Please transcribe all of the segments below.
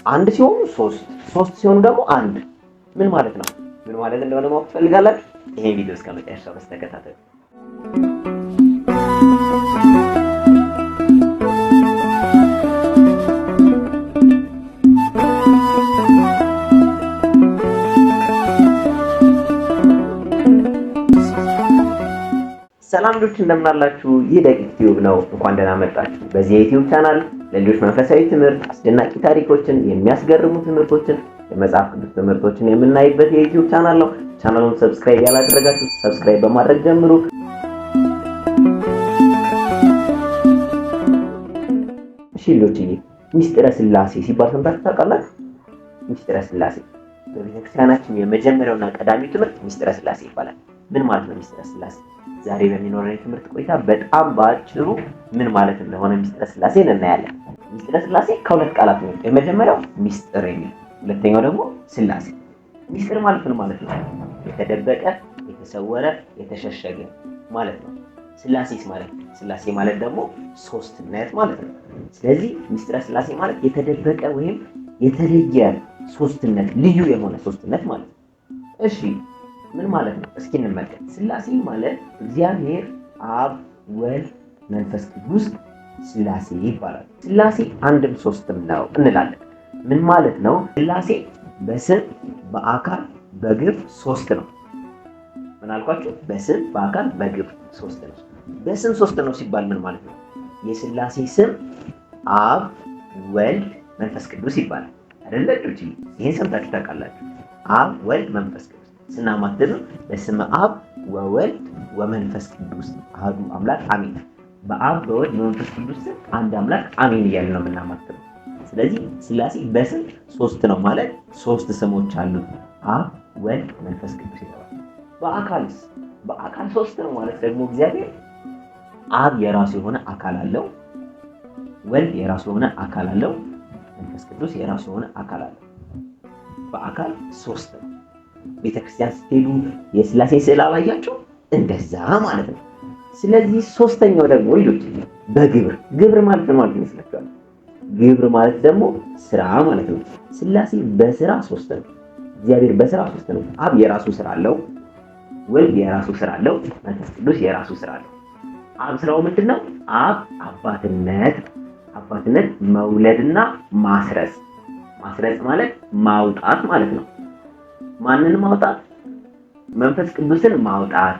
አንድ ሲሆኑ ሶስት፣ ሶስት ሲሆኑ ደግሞ አንድ። ምን ማለት ነው? ምን ማለት እንደሆነ ማወቅ ትፈልጋላችሁ? ይሄን ቪዲዮ እስከ መጨረሻው ድረስ ተከታተሉ። ሰላም ልጆች እንደምናላችሁ፣ ይህ ደቂቅ ቲዩብ ነው። እንኳን ደህና መጣችሁ። በዚህ የዩቲዩብ ቻናል ለልጆች መንፈሳዊ ትምህርት፣ አስደናቂ ታሪኮችን፣ የሚያስገርሙ ትምህርቶችን፣ የመጽሐፍ ቅዱስ ትምህርቶችን የምናይበት የዩቲዩብ ቻናል ነው። ቻናሉን subscribe ያላደረጋችሁ subscribe በማድረግ ጀምሩ። እሺ ልጆችዬ፣ ሚስጥረ ስላሴ ሲባል ሰምታችሁ ታውቃላችሁ? ሚስጥረ ስላሴ በቤተክርስቲያናችን የመጀመሪያውና ቀዳሚው ትምህርት ሚስጥረ ስላሴ ይባላል። ምን ማለት ነው ሚስጥረ ስላሴ? ዛሬ በሚኖረን የትምህርት ቆይታ በጣም በአጭሩ ምን ማለት እንደሆነ ሚስጥረ ስላሴን እናያለን። ሚስጥረ ስላሴ ከሁለት ቃላት ነው። የመጀመሪያው ሚስጥር የሚል፣ ሁለተኛው ደግሞ ስላሴ። ሚስጥር ማለት ምን ማለት ነው? የተደበቀ፣ የተሰወረ፣ የተሸሸገ ማለት ነው። ስላሴስ ማለት ስላሴ ማለት ደግሞ ሶስትነት ማለት ነው። ስለዚህ ሚስጥረ ስላሴ ማለት የተደበቀ ወይም የተለየ ሶስትነት፣ ልዩ የሆነ ሶስትነት ማለት ነው። እሺ ምን ማለት ነው? እስኪ እንመልከት። ስላሴ ማለት እግዚአብሔር አብ፣ ወልድ፣ መንፈስ ቅዱስ ስላሴ ይባላል። ስላሴ አንድም ሶስትም ነው እንላለን። ምን ማለት ነው? ስላሴ በስም በአካል በግብር ሶስት ነው። ምን አልኳችሁ? በስም በአካል በግብር ሶስት ነው። በስም ሶስት ነው ሲባል ምን ማለት ነው? የስላሴ ስም አብ፣ ወልድ፣ መንፈስ ቅዱስ ይባላል። አይደለ? ይህን ሰምታችሁ ታውቃላችሁ። አብ፣ ወልድ፣ መንፈስ ቅዱስ ስናማትብ በስመ አብ ወወልድ ወመንፈስ ቅዱስ አሐዱ አምላክ አሜን። በአብ በወልድ በመንፈስ ቅዱስ ስም አንድ አምላክ አሜን እያልን ነው የምናማትበው። ስለዚህ ስላሴ በስም ሶስት ነው ማለት ሶስት ስሞች አሉት፣ አብ፣ ወልድ፣ መንፈስ ቅዱስ ይባላል። በአካልስ በአካል ሶስት ነው ማለት ደግሞ እግዚአብሔር አብ የራሱ የሆነ አካል አለው፣ ወልድ የራሱ የሆነ አካል አለው፣ መንፈስ ቅዱስ የራሱ የሆነ አካል አለው። በአካል ሶስት ነው። ቤተክርስቲያን ስትሄዱ የስላሴ ስዕል አላያችሁ? እንደዛ ማለት ነው። ስለዚህ ሶስተኛው ደግሞ ልጆች በግብር ግብር ማለት ነው ማለት ይመስላችኋል? ግብር ማለት ደግሞ ስራ ማለት ነው። ስላሴ በስራ ሶስት ነው። እግዚአብሔር በስራ ሶስት ነው። አብ የራሱ ስራ አለው፣ ወልድ የራሱ ስራ አለው፣ መንፈስ ቅዱስ የራሱ ስራ አለው። አብ ስራው ምንድን ነው? አብ አባትነት፣ አባትነት መውለድና ማስረጽ። ማስረጽ ማለት ማውጣት ማለት ነው። ማንን ማውጣት? መንፈስ ቅዱስን ማውጣት፣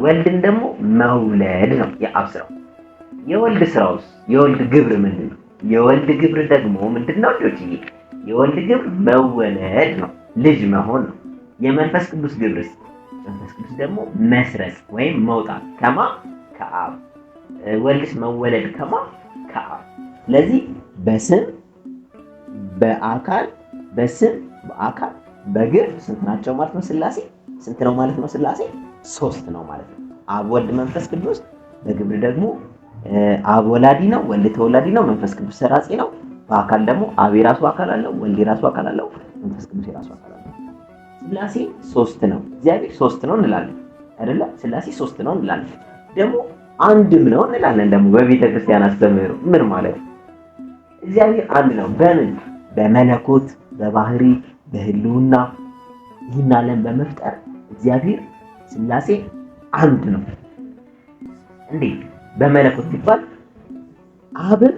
ወልድን ደግሞ መውለድ ነው የአብ ስራው። የወልድ ስራውስ? የወልድ ግብር ምንድን ነው? የወልድ ግብር ደግሞ ምንድን ነው ልጆችዬ? የወልድ ግብር መወለድ ነው፣ ልጅ መሆን ነው። የመንፈስ ቅዱስ ግብርስ? መንፈስ ቅዱስ ደግሞ መስረጽ ወይም መውጣት ከማ ከአብ። ወልድስ መወለድ ከማ ከአብ። ስለዚህ በስም በአካል በስም በአካል በግብር ስንት ናቸው ማለት ነው? ስላሴ ስንት ነው ማለት ነው? ስላሴ ሶስት ነው ማለት ነው። አብ፣ ወልድ፣ መንፈስ ቅዱስ። በግብር ደግሞ አብ ወላዲ ነው፣ ወልድ ተወላዲ ነው፣ መንፈስ ቅዱስ ሰራጺ ነው። በአካል ደግሞ አብ የራሱ አካል አለው፣ ወልድ የራሱ አካል አለው፣ መንፈስ ቅዱስ የራሱ አካል አለው። ስላሴ ሶስት ነው፣ እግዚአብሔር ሶስት ነው እንላለን አይደለ? ስላሴ ሶስት ነው እንላለን። ደግሞ አንድም ነው እንላለን። ደግሞ በቤተ ክርስቲያን አስተምህሮ ምን ማለት ነው? እግዚአብሔር አንድ ነው። በምን? በመለኮት፣ በባህሪ፣ በህልውና ይህን ዓለም በመፍጠር እግዚአብሔር ስላሴ አንድ ነው። እንዴት? በመለኮት ሲባል አብን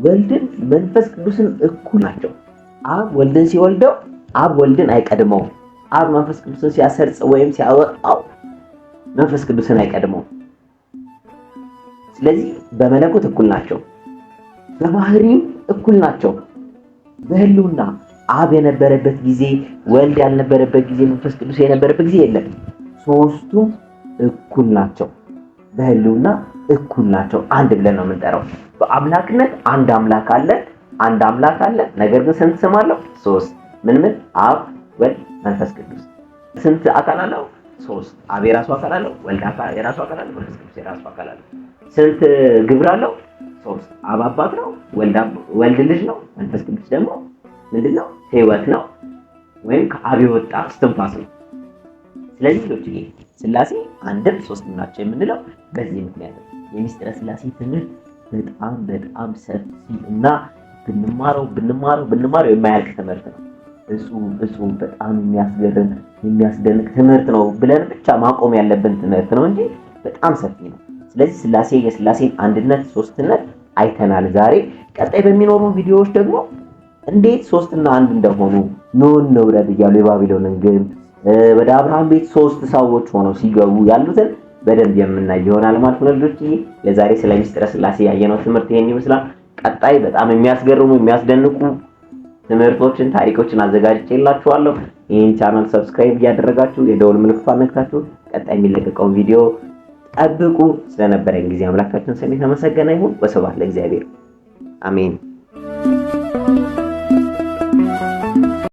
ወልድን መንፈስ ቅዱስን እኩል ናቸው። አብ ወልድን ሲወልደው አብ ወልድን አይቀድመውም። አብ መንፈስ ቅዱስን ሲያሰርጽ ወይም ሲያወጣው መንፈስ ቅዱስን አይቀድመውም። ስለዚህ በመለኮት እኩል ናቸው፣ በባህሪም እኩል ናቸው። በህልውና አብ የነበረበት ጊዜ፣ ወልድ ያልነበረበት ጊዜ፣ መንፈስ ቅዱስ የነበረበት ጊዜ የለም። ሶስቱም እኩል ናቸው። በህልውና እኩል ናቸው። አንድ ብለን ነው የምንጠራው። በአምላክነት አንድ አምላክ አለ፣ አንድ አምላክ አለ። ነገር ግን ስንት ስም አለው? ሶስት። ምን ምን? አብ፣ ወልድ፣ መንፈስ ቅዱስ። ስንት አካል አለው? ሶስት። አብ የራሱ አካል አለው፣ ወልድ የራሱ አካል አለው፣ መንፈስ ቅዱስ የራሱ አካል አለው። ስንት ግብር አለው? ሶስት። አብ አባት ነው፣ ወልድ ልጅ ነው፣ መንፈስ ቅዱስ ደግሞ ምንድን ነው? ህይወት ነው፣ ወይም ከአብ የወጣ እስትንፋስ ነው። ስለዚህ ልጆች ስላሴ አንድም ሶስትም ናቸው የምንለው በዚህ ምክንያት ነው። የሚስጥረ ስላሴ ትምህርት በጣም በጣም ሰፊ እና ብንማረው ብንማረው ብንማረው የማያልቅ ትምህርት ነው። እጹብ እጹብ በጣም የሚያስገርም የሚያስደንቅ ትምህርት ነው ብለን ብቻ ማቆም ያለብን ትምህርት ነው እንጂ በጣም ሰፊ ነው። ስለዚህ ስላሴ የስላሴን አንድነት ሶስትነት አይተናል ዛሬ። ቀጣይ በሚኖሩ ቪዲዮዎች ደግሞ እንዴት ሶስትና አንድ እንደሆኑ ኑ እንውረድ እያሉ የባቢሎንን ግንብ ወደ አብርሃም ቤት ሶስት ሰዎች ሆነው ሲገቡ ያሉትን በደንብ የምናይ ይሆናል ማለት ነው። ልጆች ለዛሬ ስለ ሚስጥረ ስላሴ ያየነው ትምህርት ይሄን ይመስላል። ቀጣይ በጣም የሚያስገርሙ የሚያስደንቁ ትምህርቶችን፣ ታሪኮችን አዘጋጅቼላችኋለሁ። ይህን channel subscribe እያደረጋችሁ የደወል ምልክቷን ነክታችሁ ቀጣይ የሚለቀቀውን ቪዲዮ ጠብቁ። ስለነበረን ጊዜ አምላካችን ስም የተመሰገነ ይሁን። ወስብሐት ለእግዚአብሔር፣ አሜን።